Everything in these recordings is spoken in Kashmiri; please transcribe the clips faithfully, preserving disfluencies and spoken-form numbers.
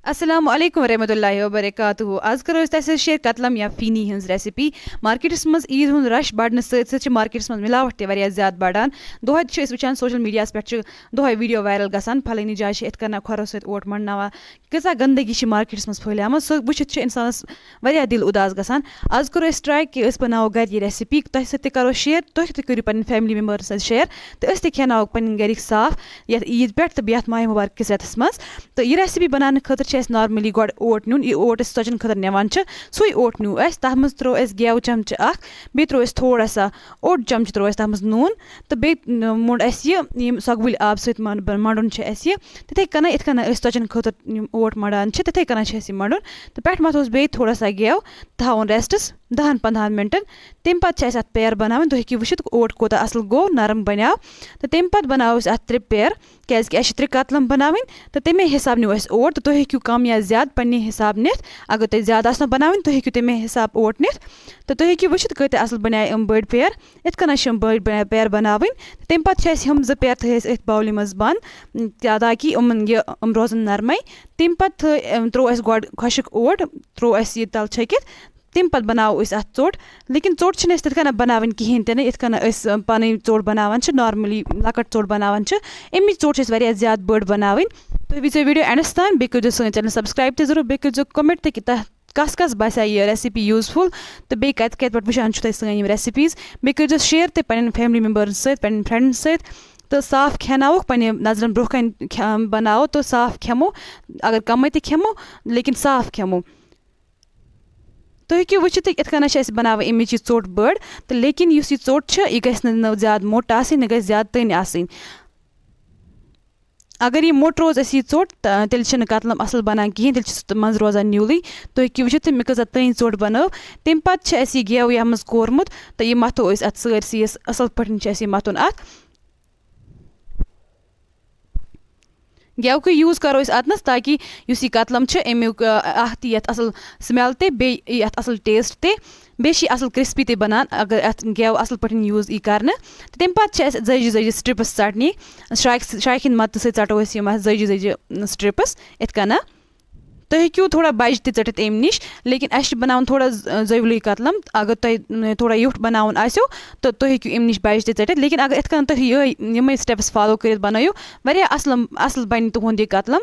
السلام علیکم ورحمۃ اللہ وبرکاتہ۔ آز کرو أسۍ تۄہہِ سۭتۍ شیئر کتلم یا فینی ہٕنٛز ریسپی۔ مارکیٹس منٛز عیٖد ہُنٛد رش بڑنہٕ سۭتۍ سۭتۍ چھِ مارکیٹس منٛز ملاوٹ تہِ واریاہ زیادٕ بڑان۔ دۄہے تہِ چھِ أسۍ وٕچھان سوشل میڈیاہس پٮ۪ٹھ چھِ دۄہے ویڈیو وایرل گژھان، فلٲنی جایہِ چھِ یِتھ کٔنۍ کھۄرو سۭتۍ اوٹ منٛڈناوان۔ کۭژاہ گندگی چھِ مارکیٹس منٛز پھٔہلیمٕژ، سُہ وٕچھِتھ چھِ انسانس واریاہ دِل اُداس گژھان۔ آز کوٚر اَسہِ ٹراے کہِ أسۍ بَناوو گَرِ یہِ ریسپی، تۄہہِ سۭتۍ تہِ کَرو شیئر، تُہۍ تہِ کٔرِو پنٕنۍ فیملی مٮ۪مبٲرَن سۭتۍ شیئر، تہٕ أسۍ تہِ کھٮ۪ناوو پنٕنۍ گَرِکۍ صاف یَتھ عیٖد پٮ۪ٹھ تہٕ بیٚیہِ یَتھ ماہِ مُبارک کِس رٮ۪تَس منٛز۔ تہٕ یہِ ریسپی بَناونہٕ خٲطرٕ چھِ اَسہِ نارمٔلی گۄڈٕ اوٹ نیُن، یہِ اوٹ أسۍ ژۄچَن خٲطرٕ نِوان چھِ، سُے اوٹ نیوٗ اَسہِ۔ تَتھ منٛز ترٛوو اَسہِ گٮ۪و چَمچہٕ اَکھ، بیٚیہِ ترٛوو اَسہِ تھوڑا سا اوٚڑ چَمچہٕ ترٛوو اَسہِ تَتھ منٛز نوٗن، تہٕ بیٚیہِ موٚنٛڈ اَسہِ یہِ، یِم سۄگوٕلۍ آبہٕ سۭتۍ مَنٛڈ-، مَنٛڈُن چھُ اَسہِ یہِ۔ تِتھَے کٔنۍ یِتھ کٔنۍ أسۍ ژۄچَن خٲطرٕ یِم اوٹ مَنٛڈان چھِ، تِتھَے کٔنۍ چھِ اَسہِ یہِ مَنٛڈُن۔ تہٕ پٮ۪ٹھٕ مَتھوس بیٚیہِ تھوڑا سا گٮ۪و، تھاوُن ریسٹَس دَہَن پنٛدہَن مِنٹَن۔ تَمہِ پَتہٕ چھِ اَسہِ اَتھ پیر بَناوٕنۍ۔ تُہۍ ہیٚکِو وٕچھِتھ اوٹ کوٗتاہ اَصٕل گوٚو، نرم بَنیو۔ تہٕ تَمہِ پَتہٕ بَناوو أسۍ اَتھ ترٛےٚ پیر، کیٛازِکہِ اَسہِ چھِ ترٛےٚ کَتلَم بَناوٕنۍ۔ تہٕ تَمے حِساب نیوٗ اَسہِ اوٹ۔ تہٕ تُہۍ ہیٚکِو کَم یا زیادٕ پنٛنہِ حِساب نِتھ۔ اگر تۄہہِ زیادٕ آسنو بَناوٕنۍ، تُہۍ ہیٚکِو تَمے حِساب اوٹ نِتھ۔ تہٕ تُہۍ ہیٚکِو وٕچھِتھ کۭتیٛاہ اَصٕل بَنیٛاے یِم بٔڑۍ پیر۔ یِتھ کٔنۍ چھِ یِم بٔڑۍ بَنیٛاے پیر بَناوٕنۍ۔ تہٕ تَمہِ پَتہٕ چھِ اَسہِ یِم زٕ پیر تھٲے اَسہِ أتھۍ باولہِ منٛز بنٛد، م، تاکہِ یِمَن یہِ، یِم روزَن نرمَے۔ تَمہِ پَتہٕ تھٲے، م، ترٛوو اَسہِ گۄڈٕ خۄشٕک اوٹ، ترٛوو اَسہِ یہِ تَلہٕ چھٔکِتھ۔ تَمہِ پَتہٕ بَناوو أسۍ اَتھ ژوٚٹ۔ لیکِن ژوٚٹ چھِنہٕ اَسہِ تِتھ کٔنۍ بَناوٕنۍ کِہیٖنۍ تہِ نہٕ، یِتھ کٔنۍ أسۍ، م، پَنٕنۍ ژوٚٹ بَناوان چھِ، نارمٔلی لۄکٕٹ ژوٚٹ بَناوان چھِ۔ اَمِچ ژوٚٹ چھِ اَسہِ واریاہ زیادٕ بٔڑ بَناوٕنۍ۔ تُہۍ وٕچھزیو ویٖڈیو اینڈَس تام، بیٚیہِ کٔرۍزیو سٲنۍ چینل سبسکرائب تہِ ضروٗر، بیٚیہِ کٔرۍزیو کمنٹ تہِ کہِ تۄہہِ کَس کَس باسیٛو یہِ ریسپی یوٗزفُل، تہٕ بیٚیہِ کَتہِ کَتہِ پٮ۪ٹھ وٕچھان چھُو تُہۍ سٲنۍ یِم ریسپیٖز۔ بیٚیہِ کٔرۍزیو شیئر تہِ پنٛنٮ۪ن فیملی مٮ۪مبٲرَن سۭتۍ، پنٛنٮ۪ن فرٛٮ۪نٛڈَن سۭتۍ، تہٕ صاف کھٮ۪ناوُکھ پنٛنہِ نظرَن برٛونٛہہ کَنہِ کھے-، بَناوو تہٕ صاف کھٮ۪مو، اگر کَمٕے تہِ کھٮ۪مو، لیکِن صاف کھٮ۪مو۔ تُہۍ ہیٚکِو وٕچھِتھ، یِتھ کٔنۍ چھِ اَسہِ بَناوٕنۍ اَمِچ یہِ ژوٚٹ بٔڑ، تہٕ لیکِن یُس یہِ ژوٚٹ چھِ، یہِ گژھِ نہٕ، نہٕ زیادٕ موٚٹ آسٕنۍ، نہ گژھِ زیادٕ تٔنۍ آسٕنۍ۔ اگر یہِ موٚٹ روز اَسہِ یہِ ژوٚٹ، تہٕ تیٚلہِ چھِنہٕ کَتلَم اَصٕل بَنان کِہیٖنۍ، تیٚلہِ چھِ سُہ منٛزٕ روزان نیوٗلٕے۔ تُہۍ ہیٚکِو وٕچھِتھ، تہٕ مےٚ کۭژاہ تٔنۍ ژوٚٹ بَنٲو۔ تَمہِ پَتہٕ چھِ اَسہِ یہِ گٮ۪و یَتھ منٛز کورمُت، تہٕ یہِ مَتھو أسۍ اَتھ سٲرسٕے یَس اَصٕل پٲٹھۍ چھِ اَسہِ یہِ مَتھُن اَتھ۔ گٮ۪وکُے یوٗز کَرو أسۍ اَتنَس، تاکہِ یُس یہِ کَتلَم چھِ، اَمیُک، آ، اَکھ تہِ یَتھ اَصٕل سٕمٮ۪ل تہِ، بیٚیہِ یی اَتھ اَصٕل ٹیسٹ تہِ، بیٚیہِ چھِ یہِ اَصٕل کرٛسپی تہِ بَنان، اگر اَتھ گٮ۪و اَصٕل پٲٹھۍ یوٗز یی کَرنہٕ۔ تہٕ تَمہِ پَتہٕ چھِ اَسہِ زٲوجہِ زٲوجہِ سٹرِپٕس ژَٹنہِ۔ شرٛاکہِ، شرٛاکہِ ہِنٛدِ مَدتہٕ سۭتۍ ژَٹو أسۍ یِم اَتھ زٲوجہِ زٲوجہِ سٹرِپٕس یِتھ کَنۍ۔ تُہۍ ہیٚکِو تھوڑا بَجہِ تہِ ژٔٹِتھ اَمہِ نِش، لیکِن اَسہِ چھِ بَناوُن تھوڑا ز-، زٲویُلٕے کَتلَم۔ اگر تۄہہِ، م، تھوڑا یُتھ بَناوُن آسیو، تہٕ تُہۍ ہیٚکِو اَمہِ نِش بَجہِ تہِ ژٔٹِتھ۔ لیکِن اگر یِتھ کَنۍ تُہۍ یِہوٚے، یِمَے سٹیپٕس فالو کٔرِتھ بَنٲیِو، واریاہ اَصٕل، اَصٕل بَنہِ تُہُنٛد یہِ کَتلَم۔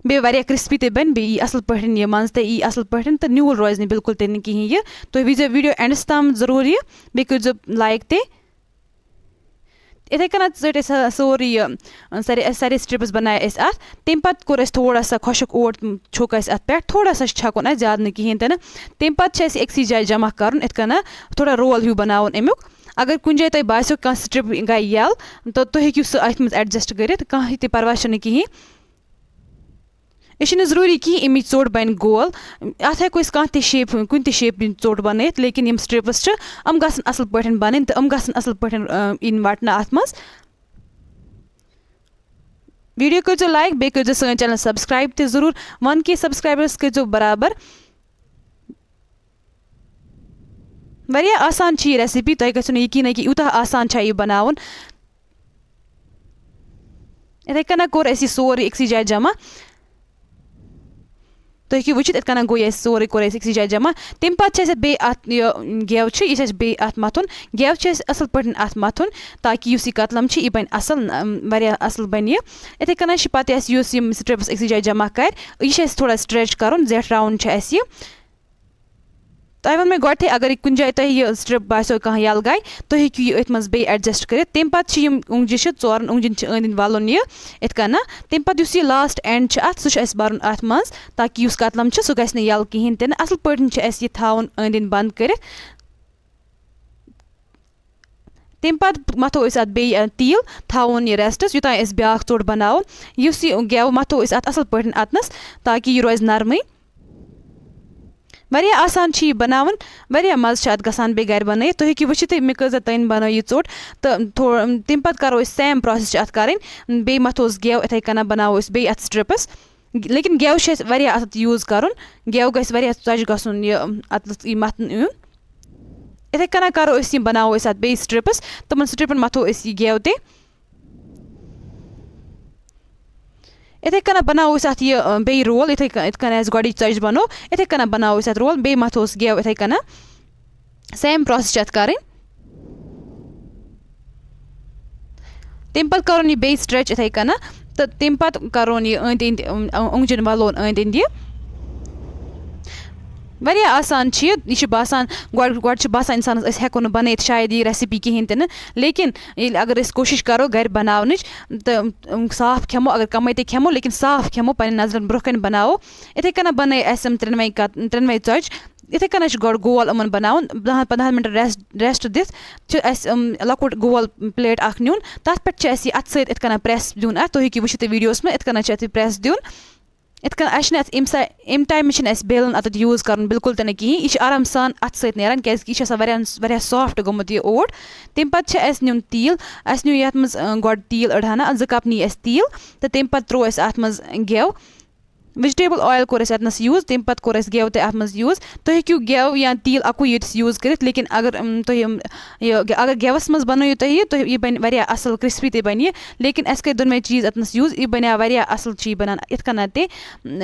بیٚیہِ واریاہ کرٛسپی تہِ بَنہِ، بیٚیہِ یی اَصٕل پٲٹھۍ یہِ منٛزٕ تہِ یی اَصٕل پٲٹھۍ، تہٕ نیوٗل روزِ نہٕ بِلکُل تہِ نہٕ کِہیٖنۍ یہِ۔ تُہۍ وٕچھزیو ویٖڈیو اینڈَس تام ضروٗر یہِ، بیٚیہِ کٔرۍزیو لایِک تہِ۔ یِتھَے کٔنۍ ژٔٹۍ اَسہِ سورُے یہِ، سارے، سارے سٹرِپٕس بَنایہِ اَسہِ اَتھ۔ تَمہِ پَتہٕ کوٚر اَسہِ تھوڑا سا خۄشٕک اوٹ، چھوٚک اَسہِ اَتھ پٮ۪ٹھ، تھوڑا سا چھُ چھَکُن اَسہِ، زیادٕ نہٕ کِہیٖنۍ تہِ نہٕ۔ تَمہِ پَتہٕ چھِ اَسہِ أکسٕے جایہِ جمع کَرُن، یِتھ کٔنۍ تھوڑا رول ہیوٗ بَناوُن اَمیُک۔ اگر کُنہِ جایہِ تۄہہِ باسیو کانٛہہ سٹرِپ گٔے یَلہٕ، تہٕ تُہۍ ہیٚکِو سُہ أتھۍ منٛز ایڈجسٹ کٔرِتھ، کانٛہہ تہِ پَرواے چھُنہٕ کِہیٖنۍ۔ یہِ چھُنہٕ ضروٗری کِہیٖنۍ اَمِچ ژوٚٹ بَنہِ گول۔ اَتھ ہٮ۪کو أسۍ کانٛہہ تہِ شیپ، کُنہِ تہِ شیپہِ ہِنٛز ژوٚٹ بَنٲیِتھ، لیکِن یِم سٹرِپٕس چھِ، یِم گژھن اَصٕل پٲٹھۍ بَنٕنۍ تہٕ یِم گژھن اَصٕل پٲٹھۍ، آ، یِنۍ وَٹنہٕ اَتھ منٛز۔ ویٖڈیو کٔرۍزیو لایِک، بیٚیہِ کٔرۍزیو سٲنۍ چینل سبسکرایب تہِ ضروٗر۔ وَن کے سبسکرایبرس کٔرۍزیو برابر۔ واریاہ آسان چھِ یہِ ریسپی، تۄہہِ گژھِو نہٕ یقیٖنٕے کہِ یوٗتاہ آسان چھا یہِ بَناوُن۔ یِتھَے کٔنۍ کوٚر اَسہِ یہِ سورُے أکسٕے جایہِ جمع۔ تُہۍ ہیٚکِو وٕچھِتھ، یِتھ کٔنۍ گوٚو یہِ اَسہِ سورُے، کوٚر اَسہِ أکسٕے جایہِ جمع۔ تَمہِ پَتہٕ چھِ اَسہِ بیٚیہِ اَتھ یہِ گٮ۪و چھُ، یہِ چھِ اَسہِ بیٚیہِ اَتھ مَتھُن۔ گٮ۪و چھِ اَسہِ اَصٕل پٲٹھۍ اَتھ مَتھُن، تاکہِ یُس یہِ کَتلَم چھِ، یہِ بَنہِ اَصٕل، اَم، واریاہ اَصٕل بَنہِ یہِ۔ یِتھَے کٔنۍ چھِ پَتہٕ اَسہِ یُس یِم سٹرِپٕس أکسٕے جایہِ جمع کَرِ، یہِ چھِ اَسہِ تھوڑا سٹرٛیچ کَرُن، زیٹھراوُن چھُ اَسہِ یہِ۔ تۄہہِ ووٚن مےٚ گۄڈٕتھٕے، اگر یہِ کُنہِ جایہِ تۄہہِ یہِ سٹرِپ باسیو کانٛہہ یَلہٕ گٔے، تُہۍ ہیٚکِو یہِ أتھۍ منٛز بیٚیہِ ایڈجسٹ کٔرِتھ۔ تَمہِ پَتہٕ چھِ یِم اونٛگجہِ چھِ، ژورَن اونٛگجَن چھِ أنٛدۍ أنٛدۍ وَلُن یہِ یِتھ کٔنۍ۔ تَمہِ پَتہٕ یُس یہِ لاسٹ اینڈ چھُ اَتھ، سُہ چھُ اَسہِ بَرُن اَتھ منٛز، تاکہِ یُس کَتلَم چھُ، سُہ گژھِ نہٕ یَلہٕ کِہیٖنۍ تہِ نہٕ۔ اَصٕل پٲٹھۍ چھُ اَسہِ یہِ تھاوُن أنٛدۍ أنٛدۍ بنٛد کٔرِتھ۔ تَمہِ پَتہٕ مَتھو أسۍ اَتھ بیٚیہِ، اَ، تیٖل، تھاوون یہِ ریسٹَس، یوٚتام أسۍ بیٛاکھ ژوٚٹ بَناوو۔ یُس یہِ گٮ۪و مَتھو أسۍ اَتھ اَصٕل پٲٹھۍ اَتنَس، تاکہِ یہِ روزِ نرمٕے۔ واریاہ آسان چھِ یہِ بَناوُن، واریاہ مَزٕ چھِ اَتھ گژھان بیٚیہِ گَرِ بَنٲیِتھ۔ تُہۍ ہیٚکِو وٕچھِتھٕے، مےٚ کۭژاہ تٔنۍ بَنٲو یہِ ژوٚٹ۔ تہٕ تھو-، تَمہِ پَتہٕ کَرو أسۍ سیم پرٛاسٮ۪س چھِ اَتھ کَرٕنۍ۔ بیٚیہِ مَتھوس گٮ۪و، یِتھَے کٔنۍ بَناوو أسۍ بیٚیہِ اَتھ سٹرِپٕس۔ لیکِن گٮ۪و چھِ اَسہِ واریاہ اَتھ یوٗز کَرُن۔ گٮ۪و گژھِ واریاہ ژۄچہِ گژھُن یہِ، اَتھ یہِ مَتھنہٕ یُن۔ یِتھَے کٔنۍ کَرو أسۍ یِم، بَناوو أسۍ اَتھ بیٚیہِ سٹرِپٕس۔ تِمَن سٹرِپَن مَتھو أسۍ یہِ گٮ۪و تہِ۔ یِتھَے کٔنۍ بَناوو أسۍ اَتھ یہِ، آ، بیٚیہِ roll، یِتھَے کٔنۍ، یِتھ کٔنۍ اَسہِ گۄڈٕنِچ ژۄچہِ بَنوو، یِتھَے کٔنۍ بَناوو أسۍ اَتھ roll، بیٚیہِ مَتھو أسۍ گٮ۪و یِتھَے کٔنۍ۔ Same process چھِ اَتھ کَرٕنۍ۔ تَمہِ پَتہٕ کَرون یہِ بیٚیہِ stretch یِتھَے کٔنۍ، تہٕ تَمہِ پَتہٕ کَرون یہِ أنٛدۍ أنٛدۍ، اُم، اُم، اوٚنٛگجَن وَلون أنٛدۍ أنٛدۍ یہِ۔ واریاہ آسان چھِ یہِ، یہِ چھِ باسان، گۄڈٕ، گۄڈٕ چھِ باسان اِنسانَس، أسۍ ہٮ۪کو نہٕ بَنٲیِتھ شاید یہِ recipe کِہیٖنۍ تہِ نہٕ، لیکِن ییٚلہِ، اگر أسۍ کوٗشِش کَرو گَرِ بَناونٕچ، تہٕ، اُم، صاف کھٮ۪مو، اگر کَمٕے تہِ کھٮ۪مو، لیکِن صاف کھٮ۪مو، پنٛنٮ۪ن نظرَن برٛونٛہہ کَنہِ بَناوو۔ یِتھَے کٔنۍ بَنٲے اَسہِ یِم ترٛٮ۪نوَے کَت-، ترٛٮ۪نوَے ژۄچہِ۔ یِتھَے کٔنۍ چھِ گۄڈٕ گول یِمَن بَناوُن، دَہَن پنٛدہَن مِنٹَن rest، rest دِتھ چھِ اَسہِ، اُم، لۄکُٹ گول plate اَکھ نیُن۔ تَتھ پٮ۪ٹھ چھِ اَسہِ یہِ اَتھٕ سۭتۍ یِتھ کٔنۍ press دیُن اَتھ۔ تُہۍ ہیٚکِو وٕچھِتھ یہِ videoس منٛز، یِتھ کٔنۍ چھِ اَتھ یہِ press دیُن۔ یِتھ کٔنۍ اَسہِ چھِنہٕ اَتھ اَمہِ سا-، اَمہِ timeہٕ چھِنہٕ اَسہِ بیلَن اَتٮ۪تھ use کَرُن بِلکُل تہِ نہٕ کِہیٖنۍ۔ یہِ چھِ آرام سان اَتھٕ سۭتۍ نیران، کیٛازِکہِ یہِ چھِ آسان واریاہ، واریاہ soft گوٚمُت یہِ اوٹ۔ تَمہِ پَتہٕ چھِ اَسہِ نیُن تیٖل۔ اَسہِ نیوٗ یَتھ منٛز، اَ، گۄڈٕ تیٖل أڑ ہنا، زٕ cup نی اَسہِ تیٖل، تہٕ تَمہِ پَتہٕ ترٛوو اَسہِ اَتھ منٛز گٮ۪و۔ Vegetable oil کوٚر اَسہِ اَتنَس use، تَمہِ پَتہٕ کوٚر اَسہِ گٮ۪و تہِ اَتھ منٛز use۔ تُہۍ ہیٚکِو گٮ۪و یا تیٖل اَکُے یوت use کٔرِتھ، لیکِن اگر، اُم، تُہۍ یِم، یہِ، اگر گٮ۪وَس منٛز بَنٲیِو تُہۍ یہِ، تُہۍ، یہِ بَنہِ واریاہ اَصٕل crispy تہِ بَنہِ یہِ، لیکِن اَسہِ کٔرۍ دۄنوَے چیٖز اَتنَس use، یہِ بَنیٛو واریاہ اَصٕل چھِ یہِ بَنان یِتھ کٔنۍ تہِ۔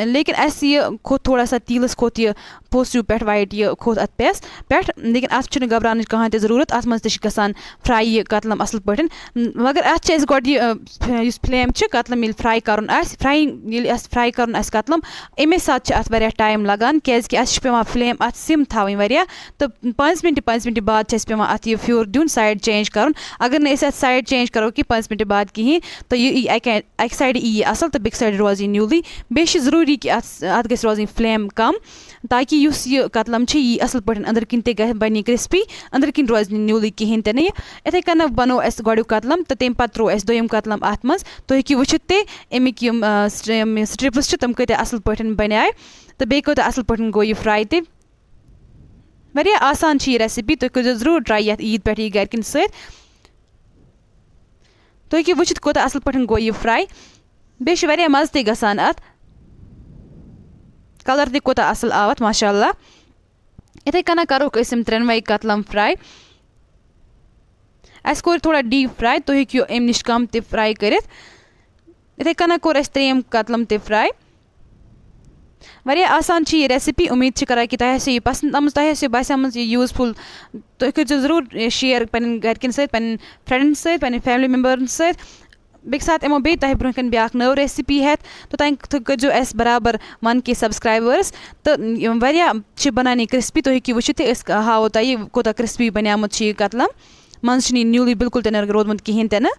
لیکِن اَسہِ یہِ کھوٚت تھوڑا سا تیٖلَس کھوٚت یہِ پوٚژھ ہیوٗ پٮ۪ٹھ white یہِ کھوٚت اَتھ پٮ۪س پٮ۪ٹھ، لیکِن اَتھ چھُنہٕ گھبراونٕچ کانٛہہ تہِ ضروٗرت، اَتھ منٛز تہِ چھِ گژھان fry یہِ کتلَم اَصٕل پٲٹھۍ۔ مگر اَتھ چھِ اَسہِ گۄڈٕ یہِ، اَ، یُس flame چھِ، کتلَم ییٚلہِ fry کَرُن آسہِ، frying ییٚلہِ اَسہِ fry کَرُن آسہِ کتلَم، اَمے ساتہٕ چھِ اَتھ واریاہ time لَگان، کیٛازِکہِ اَسہِ چھِ پٮ۪وان flame اَتھ sim تھاوٕنۍ واریاہ، تہٕ پانٛژِ مِنٹہِ، پانٛژِ مِنٹہِ بعد چھِ اَسہِ پٮ۪وان اَتھ یہِ پھیُر دیُن، side change کَرُن۔ اگر نہٕ أسۍ اَتھ side change کَرو کینٛہہ پانٛژِ مِنٹہِ بعد کِہیٖنۍ، تہٕ یہِ یی اَکہِ، اَکہِ sideٕ یی یہِ اَصٕل تہٕ بیٚکہِ sideٕ روزِ یہِ نیوٗلٕے۔ بیٚیہِ چھِ ضروٗری کہِ اَتھ، اَتھ گژھِ روزٕنۍ flame کَم، تاکہِ یُس یہِ کتلَم چھِ، یہِ یی اَصٕل پٲٹھۍ أنٛدرٕ کِنۍ تہِ گژھِ، بَنہِ یہِ crispy، أنٛدرٕ کِنۍ روزِ نہٕ نیوٗلٕے کِہیٖنۍ تہِ نہٕ یہِ۔ یِتھَے کٔنۍ بَنوو اَسہِ گۄڈٕنیُک کتلَم تہٕ تَمہِ پَتہٕ ترٛوو اَسہِ دوٚیِم کتلَم اَتھ منٛز۔ تُہۍ ہیٚکِو وٕچھِتھ تہِ اَمِکۍ یِم، آ، سٹ-، یِم strips چھِ، تِم کۭتیٛاہ اَصٕل پٲٹھۍ بَنیٛاے تہٕ بیٚیہِ کۭتیٛاہ اَصٕل پٲٹھۍ گوٚو یہِ fry تہِ۔ واریاہ آسان چھِ یہِ recipe، تُہۍ کٔرۍزیو ضروٗر try یَتھ عیٖد پٮ۪ٹھ یہِ گَرِکٮ۪ن سۭتۍ۔ تُہۍ ہیٚکِو وٕچھِتھ کوٗتاہ اَصٕل پٲٹھۍ گوٚو یہِ fry۔ بیٚیہِ چھِ واریاہ مَزٕ تہِ گژھان اَتھ۔ Colour تہِ کوٗتاہ اَصٕل آو اَتھ، ماشاء اللہ۔ یِتھَے کٔنۍ کَرُکھ أسۍ یِم ترٛٮ۪نوَے کتلَم fry۔ اَسہِ کوٚر تھوڑا deep fry، تُہۍ ہیٚکِو اَمہِ نِش کَم تہِ fry کٔرِتھ۔ یِتھَے کٔنۍ کوٚر اَسہِ ترٛیٚیِم کتلَم تہِ fry۔ واریاہ آسان چھِ یہِ recipe۔ اُمید چھِ کران کہِ تۄہہِ آسہِ یہِ پسنٛد آمٕژ، تۄہہِ آسہِ یہِ باسیمٕژ یہِ useful۔ تُہۍ کٔرۍزیو ضروٗر share پنٕنٮ۪ن گرِکٮ۪ن سۭتۍ، پنٕنٮ۪ن friendن سۭتۍ، پنٕنٮ۪ن family memberن سۭتۍ۔ بیٚکہِ ساتہٕ یِمو بیٚیہِ تۄہہِ برونٛہہ کَنہِ بیٛاکھ نٔو recipe ہٮ۪تھ، توٚتام تُہۍ کٔرۍزیو اَسہِ برابر one K subscribers۔ تہٕ یِم واریاہ چھِ بنان یہِ crispy، تُہۍ ہیٚکِو وٕچھِتھ تہِ، أسۍ ہاوو تۄہہِ یہِ کوٗتاہ crispy بنیومُت چھُ یہِ کتلَم۔ منٛزٕ چھُنہٕ یہِ نیوٗلٕے بِلکُل تہِ نہٕ روٗدمُت کِہیٖنۍ تہِ نہٕ۔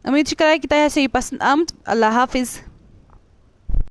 اُمید چھِ کران کہِ تۄہہِ آسیو یہِ پسنٛد آمُت۔ اللہ حافظ۔